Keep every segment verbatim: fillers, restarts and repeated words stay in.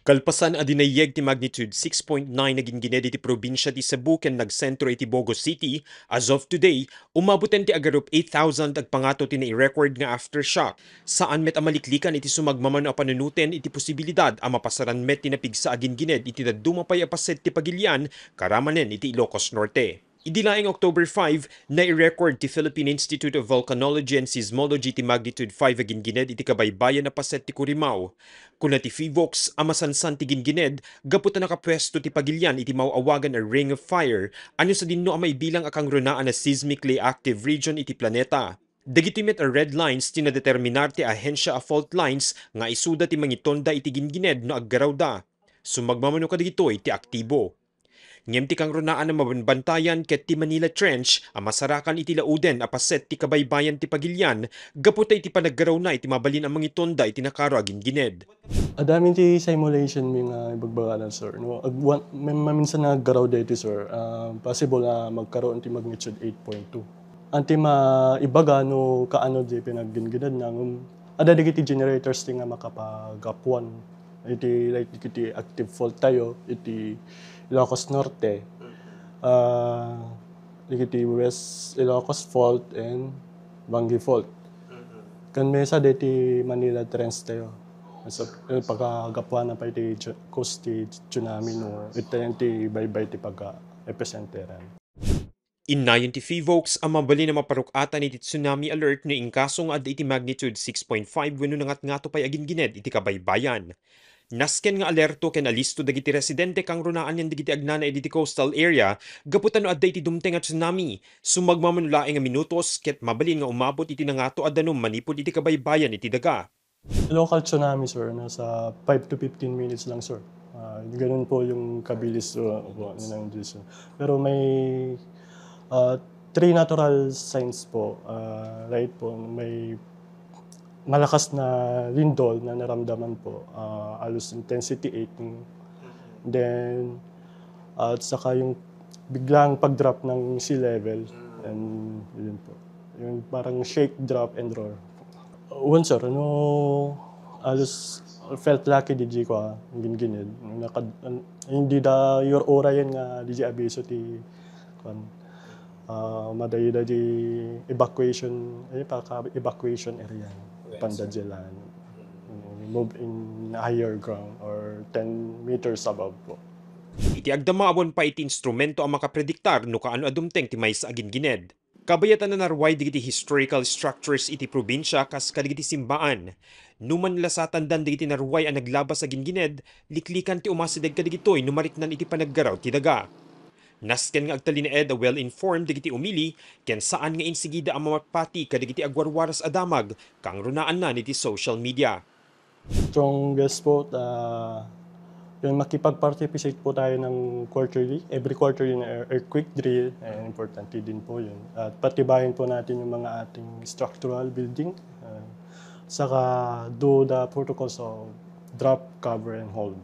Kalpasan a dinayeg ti magnitude six point nine a gingined iti probinsia ti Cebu ken nagsentro iti Bogo City, as of today, umaboten ti agarup eight thousand agpangato ti nai-record nga aftershock. Saan met a maliklikan iti sumagmamano a panunoten iti posibilidad a mapasaran met ti napigsa a gingined iti dadduma pay a paset ti pagilian karamanen iti Ilocos Norte. Idi laeng October five, nai-record ti Philippine Institute of Volcanology and Seismology ti magnitude five a gingined iti kabaybayan a paset ti Curimaw. Kuna ti PHIVOLCS a masansan ti gingined gapu ta nakapuesto ti pagilian iti maaw-awagan a Ring of Fire, a no sadinno a maibilang a kangrunaan a seismically active region iti planeta. Dagitoy met a red lines ti nadeterminar ti ahensia a fault lines nga isuda ti mangitonda iti gingined no aggarawda. Sumagmamano kadagitoy ti aktibo. Ngem ti kangrunaan a mabanbantayan ket ti Manila Trench a masarakan iti lauden a paset ti kabaybayan ti pagilian gapu ta iti panaggarawna iti mabalin a mangitonda iti nakaro a gingined. Adda amin ti simulation mi nga ibagbagana, sir, no? Ag-, wan-, mam-, maminsan nga aggaraw daytoy, sir. Ah, possible nga magkaroon ti magnitude eight point two. Anti maibaga no kaano di pinagginginedna, ngem adda dagiti generators ti nga makapagapuan iti, like, dagiti active fault tayo iti Ilocos Norte. Ah, dagiti West Ilocos Fault and Bangui Fault. Ken mesa dagiti Manila Trench tayo. Sa, eh, pagkagapuana pay ti tsu-, cause ti tsunami no itayan ti baybay ti pagka-epicenteran. Innayon ti PHIVOLCS a mabalin a maparuk-atan iti tsunami alert no inkaso nga adda iti magnitude six point five wenno nangatngato pay a gingined iti kabaybayan. Nasken nga alerto ken alisto dagiti residente kangrunaan ken dagiti agnanaed iti coastal area gapu ta no adda iti dumteng a tsunami, sumagmamano laeng a minutos ket mabalin nga umabot iti nangato a danum manipud iti kabaybayan iti daga. Local tsunami, sir, nasa five to fifteen minutes lang, sir. Ah, ganun po yung kabilis, uh, po, ng Diyos. Pero may, ah, three natural signs po, ah, right po, may malakas na lindol na naramdaman po, ah, halos intensity eight. Then, at saka yung biglang pag-drop ng sea level. And yun po. Yung parang shake, drop, and roar. Wen, sir, no, halos felt lucky di ko, ah, gingined. Nakad-, an-, hindi da your ura yan nga di abiso ti, kwan, ah, madayda di evacuation, eh, paka evacuation area. Pandadyalan. Move in higher ground or ten meters above po. Iti agdama awan pay iti instrumento a makaprediktar no kaano a dumteng ti maysa a gingined. Kabayatan a narway dagiti historical structures iti probinsia kas kadagiti simbaan. No manlasatandan dagiti narway a naglabas a gingined, liklikan ti umasideg kadagitoy no mariknan iti panaggaraw ti daga. Nasken nga agtalinaed a well-informed dagiti umili ken saan nga insigida a mamapati kadagiti agwarwaras a damag kangrunaanna iti social media. Strongest po, ah, yung makipag-participate po tayo ng quarterly, every quarterly na ear-, earthquake drill, eh, importante din po yun. At patibayin po natin yung mga ating structural building, ah, saka do the protocols of drop, cover, and hold.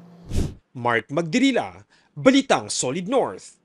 Mark Magdirila, Balitang Solid North.